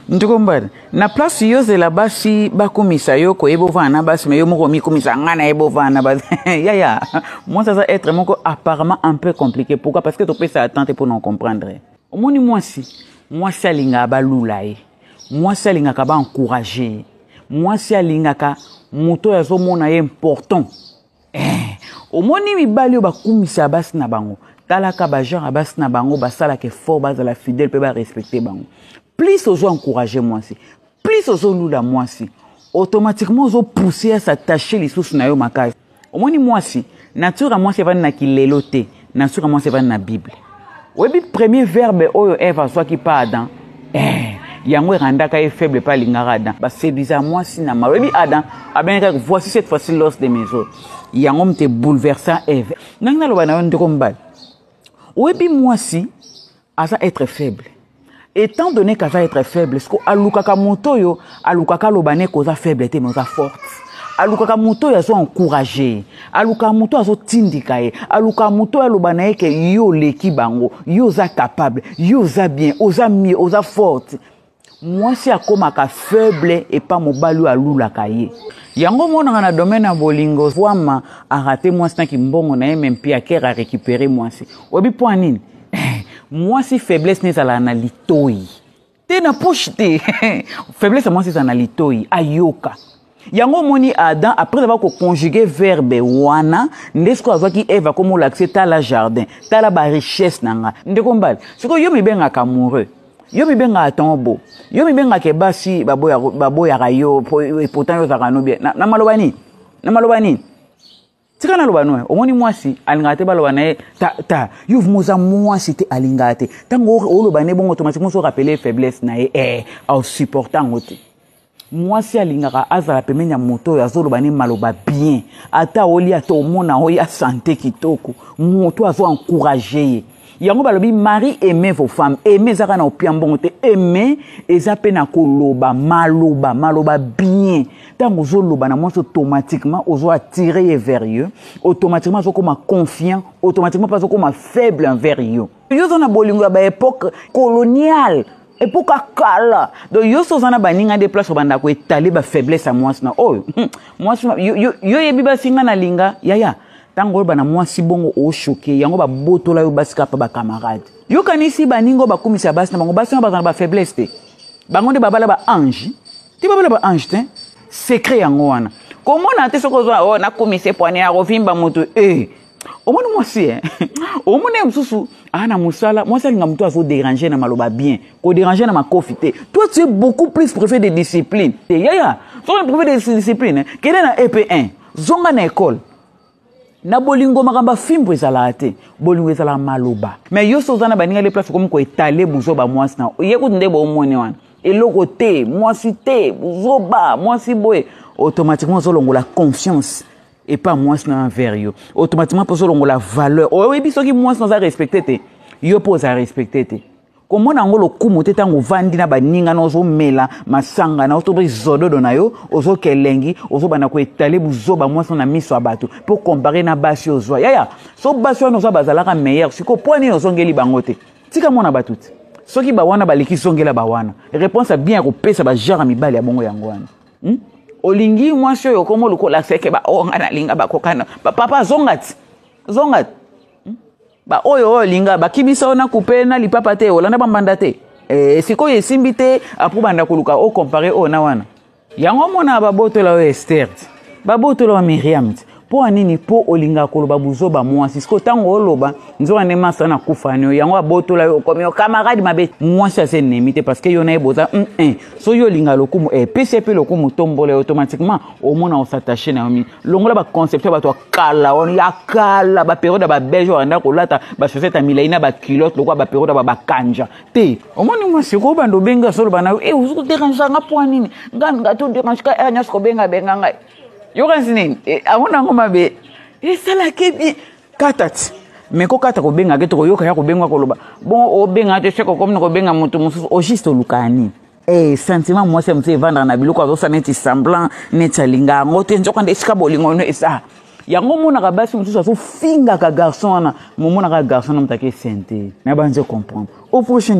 Ndeko mbala na place yo zela basi bakumisa yo koyeba ovanda na basi me yo moko omikumisa ngai nayeba ovanda na basi. Yaya, mwasi aza être moko apparemment un peu compliqué. Pourquoi? Parce que topesa attente mpo na comprendre. Omoni mwasi, mwasi alingaka balula ye, mwasi alingaka baencourage ye, mwasi alingaka moto oyo azomona ye important. Omoni mibali oyo bakumisa basi na bango, talaka bagenre ya basi na bango, basalaka effort bazala fidèle mpe barespecte bango. Plus ozo encourage mwasi, plus ozolula mwasi, automatiquement ozopousse ya s'attache lisusu na yo makasi. Omoni mwasi, nature ya mwasi evandi na kilelo te, nature ya mwasi evandi na Bible. Oyebi premier verbe oyo Eve azwaki pa Adam, yango erandaka ye faible pa alingaka Adam. Baséduisa mwasi na mawa. Oyebi Adam abengaka voici cette fois-ci l'os de mes os. Yango mte bouleversa Eve. Ndenge naloba na yo ndeko mobali, oyebi mwasi aza être faible. Étant donné qu'aza être faible, siko alukaka moto oyo alukaka aloba ne koza faible te, mais oza forte. Alukaka moto oyo azo encourager, alukaka moto oyo azotindika ye, alukaka moto oyo aloba na ye ke yo oleki bango, yo oza capable, yo oza bien, oza mieux, oza forte. Mwasi akomaka faible epa mobali oyo alulaka ye. Yango monaka na domaine ya bolingo, Vwama arate mwasi na kimbongo na ye, mais Mpiaker a récupéré mwasi. Oyebi mpo nini? Mwasi faiblesse ne ezalaka na litoi te, na poche te. Faiblesse ya mwasi ezala na litoi, ayoka. Yango omoni Adam, après avoir koconjugue verbe wana, nde sikoyo azwaki Eve akomolakise tala jardin, tala barichesse na nga. Ndeko mbali, sikoyo yo mibengaka amoureux, yo mibengaka tombo, yo mibengaka basi baboyaka yo, pourtant yo ozalaka no bien. Na maloba nini? Na maloba nini? Tika naloba no, omoni mwasi alingaka te baloba na ye ta, ta yo vuma oza mwasi te, alingaka te. Ntango oloba na ye bongo, automatiquement ozo rappeler faiblesse na ye, asupporte yango te. Mwasi alingaka azala pembeni ya moto oyo azoloba ne maloba bien, ata olia to omona oyo ya sante kitoko, moto azo encourage ye. Yango balobi mari aimez vos femmes. Aime ezaka na opia mbongo te, aime eza mpe na koloba maloba, maloba bien. Ntango ozoloba na mwasi, automatiquement ozo attire ye vers yo, automatiquement azokoma confiant, automatiquement mpe azokoma faible envers yo. Yo oza na bolingo ya baépoque coloniale, epoka kala. Donc yo so oza na baninga nde place obanda koetale bafaiblesse ya mwasi na oyo. Mwasi yo yebi basi nga nalinga yaya. Ntango oyo bana mwasi bongo oshoke yango, babotola yo basi kaka bacamarade. Yokanisi baninga oyo bakumisa basi na bango, basi wana bazala na bafaiblesse te. Bango nde babala baange te, babala baange te. Secret yango wana komona te soki ozwa oyo nakumisa epwani ya kovimba moto. Omoni mwasi, omoni ye mosusu aa na mosala. Mwasi alinga moto azoderange na maloba bien, koderange na makofi te. Toi, tu es beaucoup plus préfet de discipline te. Yaya, soki préfet de discipline, kende na EP1, zonga na école. Na bolingo makambo ya fimbo ezalaka te, bolingo ezalaka maloba. Mais yo so oza na baninga le place okomi koetale buzoba mwasi na ye kutu nde bomoni wana eloko te, mwasi te, buzoba mwasi boye, automatiquement ozolongola confiance epa mwasi na envers yo, automatiquement mpo ozolongola valeur. Oyebi soki mwasi na oza respecte te, yo mpo oza respecte te, komona yango lokumu te. Ntango ovandi na baninga na ozomela masanga na oto zododo na yo, ozoka elengi, ozobanda koetale buzoba mwasi na miso ya bato mpo compare na basi ozwa. Yaya, so basi wana ozwa bazalaka meilleur, sikoyo mpo nini ozongeli bango te? Tika mwana bato te. Soki bawana baleki, zongela bawana. Réponse ya bien ya kopesa bagenre ya mibali ya bongo yango wana, Olingi mwasi oyo okoma lokola seke baoyo nga nalinga bakokana. Papa, zonga ti, zonga ti. Baoyo oyo olinga bakimisa yo na kupe na lipapa te, olanda bambanda te. Sikoyo esimbi te, apo banda koluka ocompare oyo na wana. Yango omona babotola oyo Ester ti, babotola oyo Miriam ti. Mpo ya nini? Mpo olingaka koloba buzoba mwasi. Sikoyo ntango oloba nzoka nde masa na kufa yo, yango abotola yo, okomi yo camarade mabe. Mwasi aza ennemi te, parce que yo na ye boza so yo olinga lokumu, pesi ye mpe lokumu, tombola ye, automatiquement omona osattache na yo mingi. Longola baconception ya bato ya kala wana, ya kala, baperiode ya babelge banda kolata bachaussette ya milai na baculotte lokola baperiode ya bakanja te. Omoni mwasi okobanda obenga, azoloba na yo, ozoderange nga mpo nini? Nga nga to dérange ka heure nyonso kobengabenga ngai, yokanisi nini? Amona yango mabe, esalaki bien. Kata ti me kokata kobenga ke tokoyoka ya kobenga koloba bon, obenga te soki okomi na kobenga moto mosusu, au juste olukaka nini? Sentiment mwasi ya mosusu evandaka na biloko, azosala neti semblant neti alinga yango te, nzoka nde esika bolingo no eza. Yango omonaka basi mosusu azofingaka garçon wana, momonaka garçon na moto ake sente na banze comprendre. Au prochain.